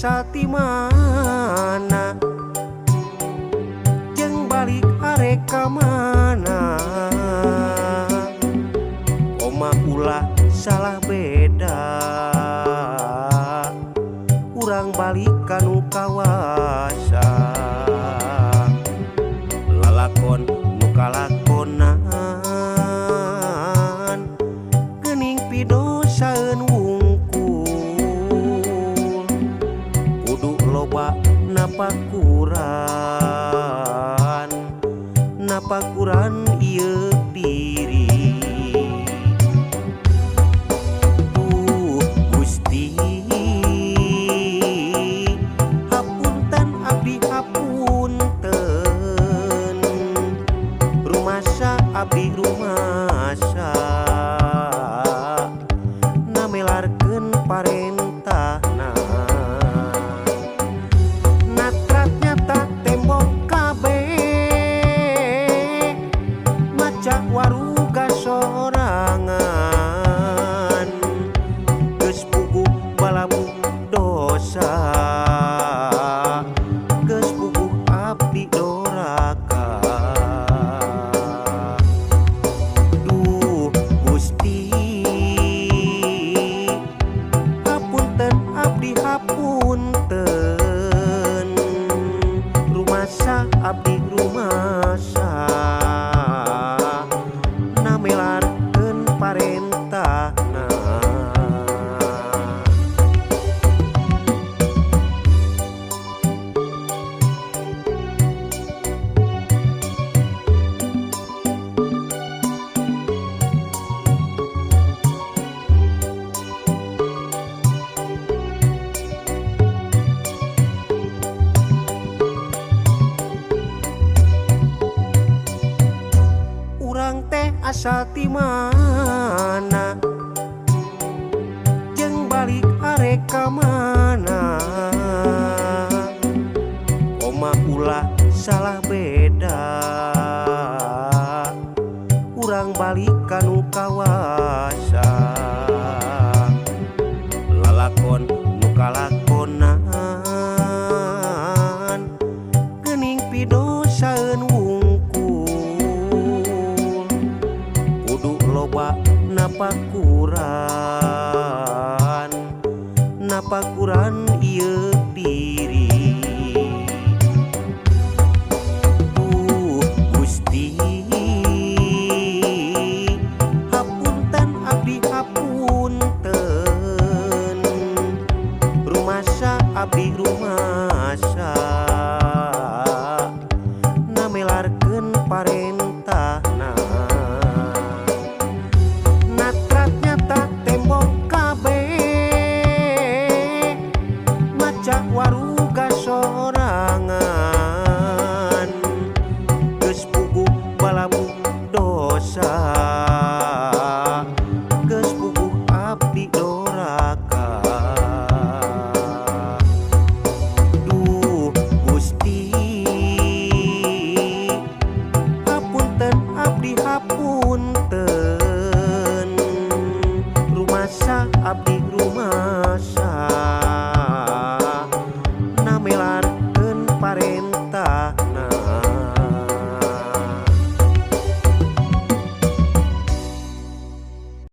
asal ti mana jeung balik arek ka mana koma ulah salah beda urang balik kanu kawasa lalakon nu kalakonan geuning pidosaeun wungkul kudu loba napakuran napakuran ieu diri. Duh Gusti hapunten abdi hapunten rumasa abdi rumasa namelarkeun parentahna natrat nyata tembok kabeh maca waruga sorangan geus puguh balabu dosa geus puguh abdi doraka. Duh Gusti hapunten abdi hapunten rumasa abdi rumasa namelarkeun parentahna. Urang teh asal ti mana jeung balik arek ka mana koma ulah salah beda urang balik kanu kawasa lalakon nu kalakonan geuning pidosaeun wungkul kudu loba napakuran napakuran ieu diri.